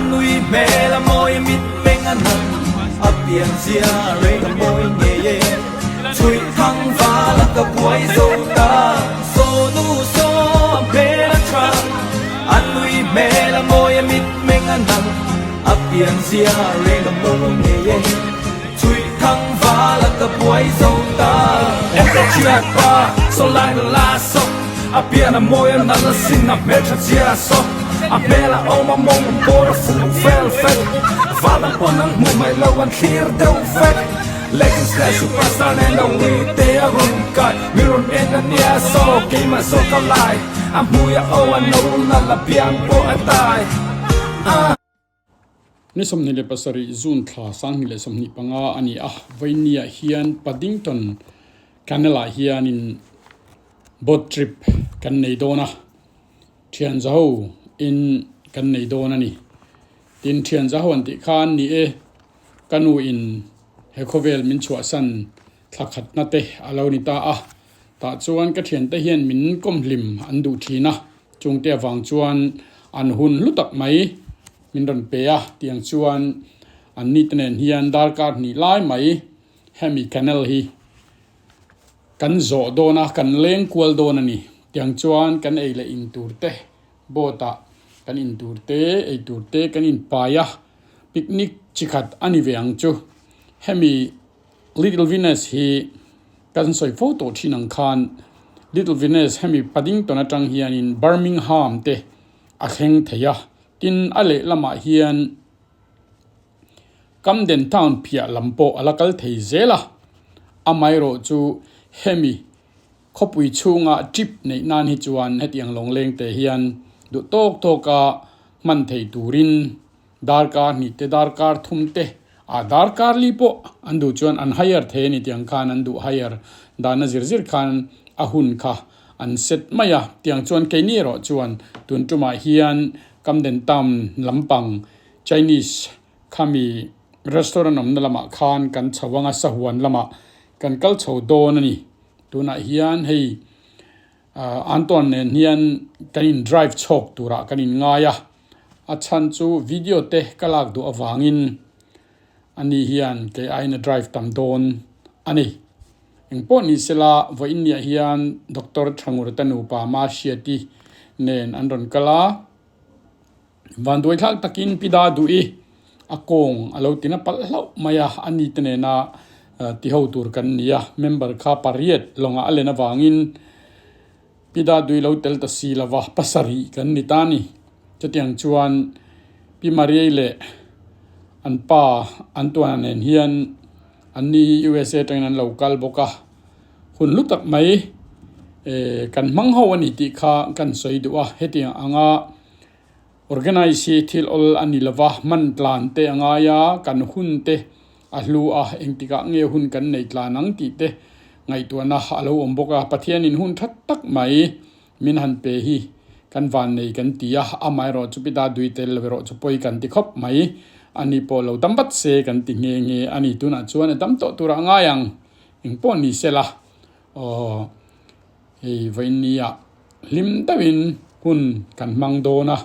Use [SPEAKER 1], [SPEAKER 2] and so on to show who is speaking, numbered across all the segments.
[SPEAKER 1] An nui hmel a mawi mit meng a nang a pian zia reng a mawi ngei e. Chhuih thang val a ka buai zo ta. Saw nu saw a hmel a tha. An nui hmel a mawi a mit meng a nang a pian zia reng a mawi ngei e. Chhuih thang val a ka buai zo ta.
[SPEAKER 2] Em ka thiat pa saw lai na la saw A pian a mawi a nalh a sin a hmeltha chhia saw A hmel a awm a mawng a bawr a fuh fel fek Val dang pawn an hmuh mai lo an thlir deuh vek Legends leh superstar nen lo ui te a rawn kai Mi rawn en a nia saw keimah zawk a lai A hmui a aw a no nalh a biang pawh a tai Ah.
[SPEAKER 3] Ni 27 June thla 2025 a ni a, Vawinia hian Paddington Canal-ah hianin boat trip kan nei dawn a, thian zaho in kan nei dawn a ni. Tin, thian zaho an tih khan ni e, ka nu in he khawvel min chhuahsan thla khatna te a lo ni ta a, tah chuan ka thiante hian min kawmhlim an duh thin a, chungte avang chuan an hun hlu tak mai. Min rawn pe a, tiang chuan an nite nen hian darkar hnih lai mai hemi canal hi kan zawh dawn a, kan leng kual dawn a ni. Tiang chuan kan ei leh in tur te, boat ah kan in tur te, ei tur te kan in pai a, picnic chi khat a ni ve ang chu. Hemi Little Venus hi kan sawi fo tawh thin ang khan Little Venus hemi Paddington atang hianin Birmingham te a thleng thei a. Tin, a lehlamah hian Camden Town phiah lam pawh a la kal thei zel a, amaherawh chu hemi khawpui chhunga trip neih nan hi chuan hetiang lawngleng te hian duh tawk tawka hman thei turin darkar hnih te darkar thum te ah darkar li pawh an duh chuan an hire thei a ni tiang khan an duh hire dahna zir zir khan a hun kha an set mai a, tiang chuan keini erawh chuan tun tumah hian Camden Town lampang Chinese khami restaurant awmna lamah khan kan chho ang a, sahuan lamah kan kal chho dawn a ni. Tunah hian hei Anton nen hian kan in drive chhawk turah kan in ngai a, a chhan chu video te ka lak duh avangin ani hian kei aiin a drive tam dawn a ni. Engpawh ni sela, vawiinniah hian Doctor Thangurta nupa Mahriati nen an rawn kal a, vanduai thlak takin Pi Daduhi a kawng a lo tina palh hlauh mai a, a ni te nena ti ho tur kan ni a, member kha pariat lawngah a len avangin Pi Daduhi lo tel ta si lova pasarih kan ni ta a ni. Chutiang chuan Pi Mariai leh an pa Antuana nen hian An ni hi USA atangin an lo kal bawk a, hun hlu tak mai kan hmang ho a ni tih kha kan sawi duh a. Hetiang anga organize hi thil awl a ni lova, hman tlan te a ngai a, kan hun te a hlu a, engtikah nge hun kan nei tlan ang tih te ngaihtuahna a lo awm bawk a. Pathianin hun tha tak mai min han pe hi kan van nei kan ti a, amaherawh chu pita dui tel lo erawh chu pawi kan ti khawp mai. Ani pawh lo dam vat se kan ti nghe nghe a ni. Tunah chuan a dam tawh turah a ngai ang. Eng pawh ni sela aw hei vawiinniah hlim deuhin hun kan hmang dawn a,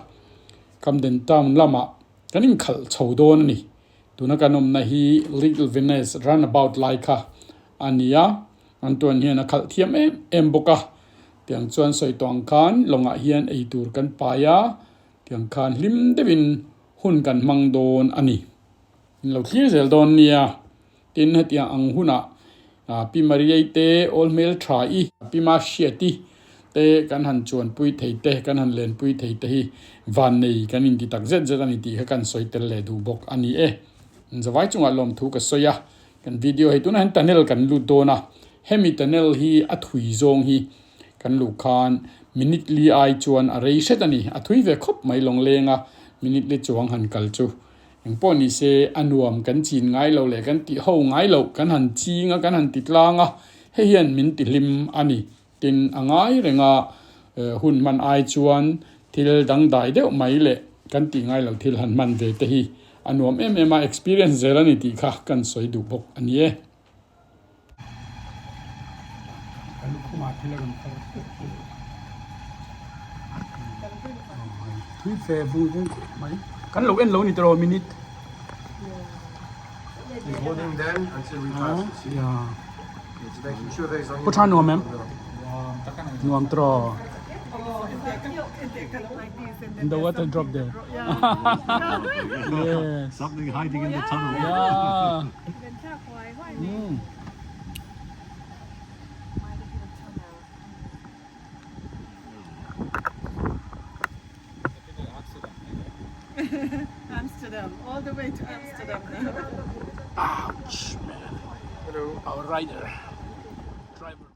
[SPEAKER 3] Camden Town lamah kan inkhalh chho dawn a ni. Tuna kan awmna hi Little Venice runabout lai kha a ni a, an tuan hian a khalh thiam em em bawk a. Tiang chuan sawi tawh ang khan lawngah hian ei tur kan pai a, tiang khan hlim deuhin hun kan hmang dawn a ni. In lo thlir zel dawn nia. Tin, hetiang ang hunah Pi Mariai te, Awl Hmel Tha i, Pi Mahriati te kan han chuanpui thei te, kan han lenpui thei te hi vannei kan inti tak zet zet a ni tih kha kan sawi tel leh duh bawk a ni e. Zavai chungah lawmthu ka sawi a. Kan video hei tunah hian tunnel kan lut dawn a, hemi tunnel hi a thui zawng hi kan luh khan minute li ai chuan a rei hret a ni, a thui ve khawp mai lawngleng a minute li chuang han kal chu engpawh ni se a nuam kan chin ngai lo leh kan tih ho ngai loh kan han ching a kan han ti tlang a, hei hian min ti hlim a ni. Tin a ngai reng a hun hman ai chuan thil dangdai deuh mai leh kan tih ngai lo thil han hman ve te hi a nuam em em a, experience zel a ni tih kha kan sawi duh bawk a ni e. Ka lukhumah thil a rawn far tep tep a, thui fe vung vung khawp mai. Kan lo en lo ni tawh minute. Pu tha nuam em? Nuam tawh. The water drop there. Yes.
[SPEAKER 4] Something hiding in the tunnel.
[SPEAKER 3] Yeah. Mm.
[SPEAKER 5] Amsterdam, all the way to Amsterdam.
[SPEAKER 3] Ouch, man. Our rider. Driver.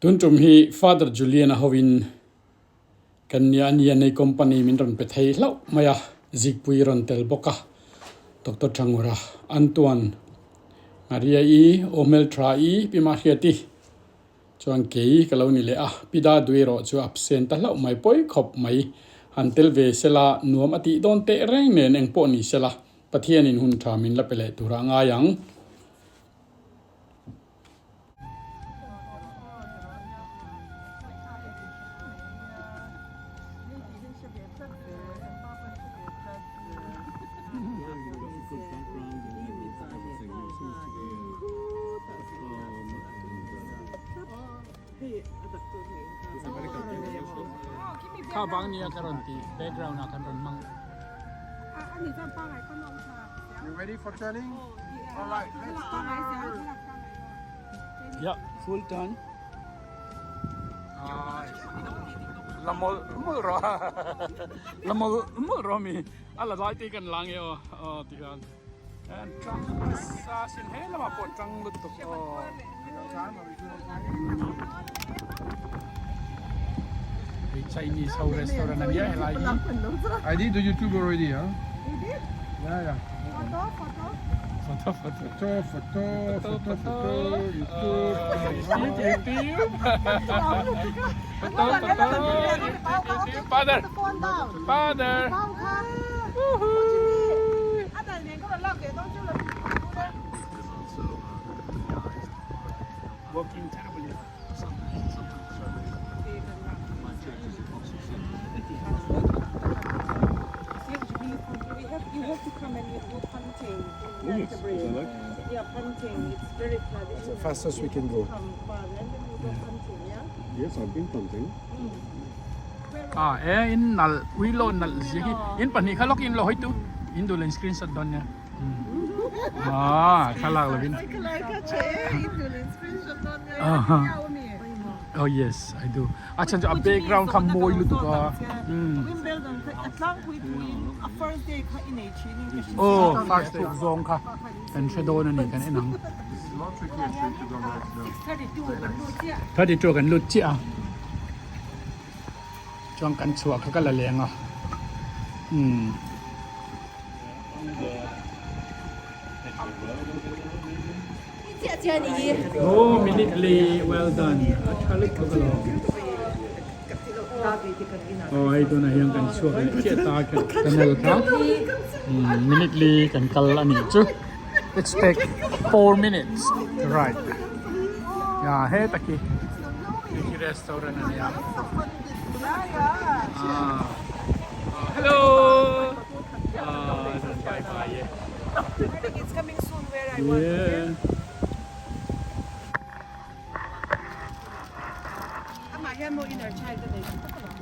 [SPEAKER 3] Tun tum hi Father Julian-a hovin kan nia ania nei company min rawn pe thei hlauh mai a, zikpui rawn tel bawk a, Doctor Thangura, Antoine, Maria-i, Awhmeltha-i, Pi Mahriati chuan kei ka lo ni leh a, Pi Dadui erawh chu absent ta hlauh mai pawi khawp mai, han tel ve sela nuam a tih dawn teh reng nen engpawh ni sela Pathianin hun tha min la pe leh tura ngai ang. Kha vang nia ka rawn ti background ah kan rawn hmang.
[SPEAKER 6] You ready for turning? All right, let's turn.
[SPEAKER 3] Yeah, full turn. La mol mol ro. La mol mol ro mi. A la lai te kan lang e o. O ti khan. An tang sa sin he lama pawh tang lutuk o. Hei Chinese ho restaurant a nia helai hi.
[SPEAKER 6] I did the YouTube already, huh?
[SPEAKER 5] You did?
[SPEAKER 6] Yeah, yeah.
[SPEAKER 5] Photo, photo.
[SPEAKER 3] Photo, photo.
[SPEAKER 6] Photo, photo, photo, photo, YouTube.
[SPEAKER 3] YouTube. Photo, photo, YouTube. Father, father. Woohoo. Working terribly.
[SPEAKER 5] You have to come and you go punting in Canterbury. Yeah, punting. It's very traditional.
[SPEAKER 6] The fastest we can go.
[SPEAKER 5] Come far, and then we go punting, yeah?
[SPEAKER 4] Yes, I've been punting.
[SPEAKER 3] Ah, e in nal ui lo nal zia hi in pahnih kha lawk in lo hawi tu in duh len screenshot dawn nia ah thlalak lovin oh yes I do a chhan chu a background kha mawi lutuk a oh first tuk zawng kha kan hre dawn a ni kan en ang 32 kan lut chiah a. Chuan kan chhuah kha ka la leng a umm. Oh minute li well done a tha lutuk alawm. Aw hei tunah hian kan chhuak leh chiah ta tunnel kha umm minute li kan kal a nih chu it's take 4 minutes to ride ya heta khi. Hei hi restaurant a nia. Ah. Hello. Ah, bye bye ye.
[SPEAKER 5] I think it's coming soon where I want.
[SPEAKER 3] Yeah.
[SPEAKER 5] Amah hian maw inner child a nei tak alawm.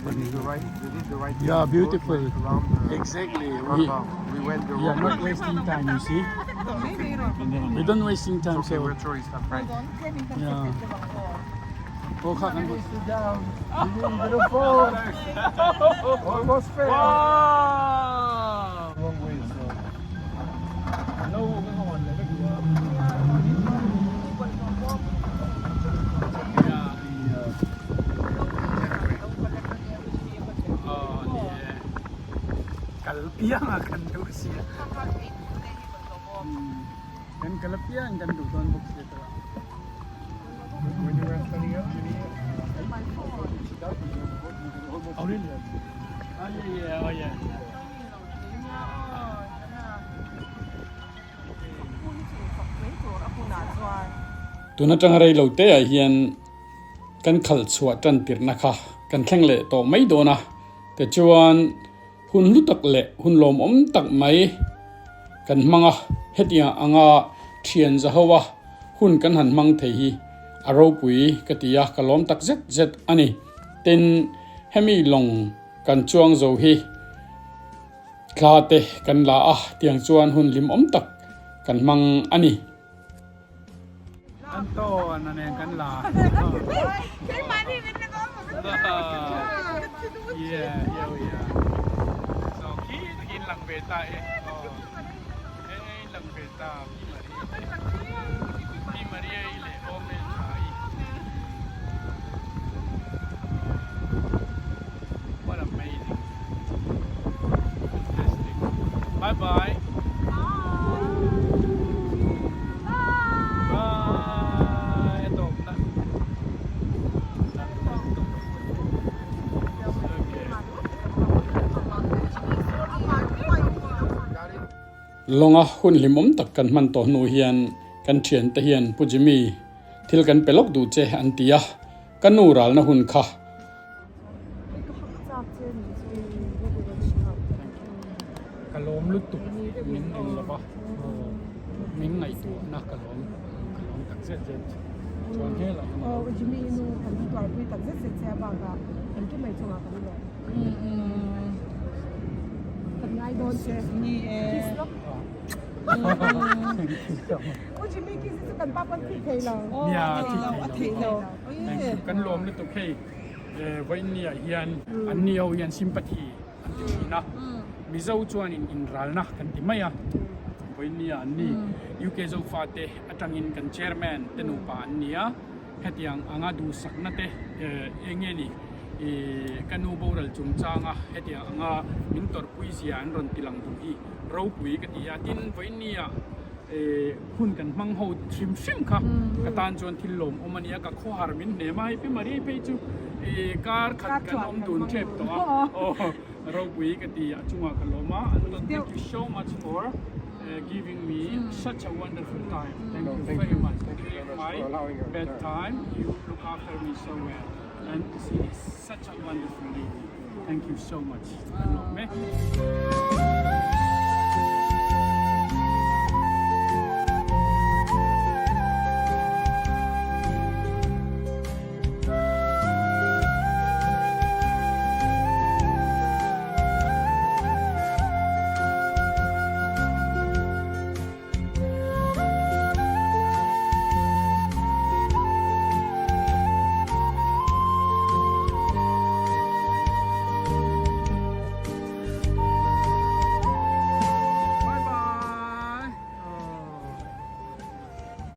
[SPEAKER 6] We did the right, we did the right
[SPEAKER 3] Yeah,
[SPEAKER 6] thing.
[SPEAKER 3] beautiful.
[SPEAKER 6] Around the,
[SPEAKER 3] Exactly. We,
[SPEAKER 6] we went the
[SPEAKER 3] we are
[SPEAKER 6] wrong
[SPEAKER 3] not wasting time, you see. We don't wasting time,
[SPEAKER 6] Okay,
[SPEAKER 3] so
[SPEAKER 6] we're tourists, I'm right.
[SPEAKER 3] yeah. Oh, kha kan
[SPEAKER 6] Sit down. We didn't get a phone. Almost fell.
[SPEAKER 3] Wow.
[SPEAKER 6] Wrong way, so.
[SPEAKER 3] No, ka on le ka Aw ni e, kal piang a kan duh sia. Kan kal apiang kan duh dawn bawk sia tawh. Oh really? Oh yeah yeah oh yeah. Tun atanga rei lo te ah hian kan khalh chhuah tan tirhna kha kan thleng leh tawh mai dawn a, Tichuan hun hlu tak leh hun lawmawm tak mai kan hmang a, hetiang anga thian zahoa hun kan han hmang thei hi a ropui ka ti a, ka lawm tak zet zet a ni. Tin, hemi lawng kan chuang zo hi thla te kan la a, tiang chuan hun hlimawm tak kan hmang a ni.
[SPEAKER 7] Anton a nen kan la. Yeah, here we are. So khi takin lang ve ta e. Oh. Hey, lang ve ta Pi Maria. Pi Maria i le Om le Tha i. What amazing. Fantastic. Bye bye. Bye. A tawp na.
[SPEAKER 3] Lawnga hun hlimawm tak kan hman tawh hnu hian kan thiante hian Pu Jimmy thil kan pe lawk duh che an ti a, ka nu ralna hun kha.
[SPEAKER 7] Ka lawm lutuk min ring lova min ngaihtuahna ka lawm ka lawm tak zet zet chuan hel ah
[SPEAKER 5] Aw Jimmy i nu kan tuarpui tak zet zet che a bakah engkim mai chungah kan lawm kan ngai dawn che
[SPEAKER 6] Ni e.
[SPEAKER 5] Kiss lawk U Jimmy kiss hi chu kan pa pawn thih thei lo.
[SPEAKER 7] Nia thih thei lo kan lawm lutuk hei. Vawinia hian an ni ho hian sympathy an ti thin a, Mizo chuanin inralna kan ti mai a, Vawinia an ni UK Zofate atangin kan chairman te nupa an ni a, hetiang anga duhsakna te eng nge ni ka nu boral chungchanga hetiang anga min tawrhpui zia an rawn ti lang duh hi ropui ka ti a, tin Vawinia Hun kan hmang ho hrim hrim kha ka tan chuan thil lawmawm a nia, ka khawhar min hnem a, hei Pi Maria phei chu kar khat kan awm dun tep tawh a, aw ropui ka ti a chungah ka lawm a, Anton thank you so much for giving me such a wonderful time, thank you very much during my bad time you look after me so well and she is such a wonderful lady, thank you so much, ka lawm e.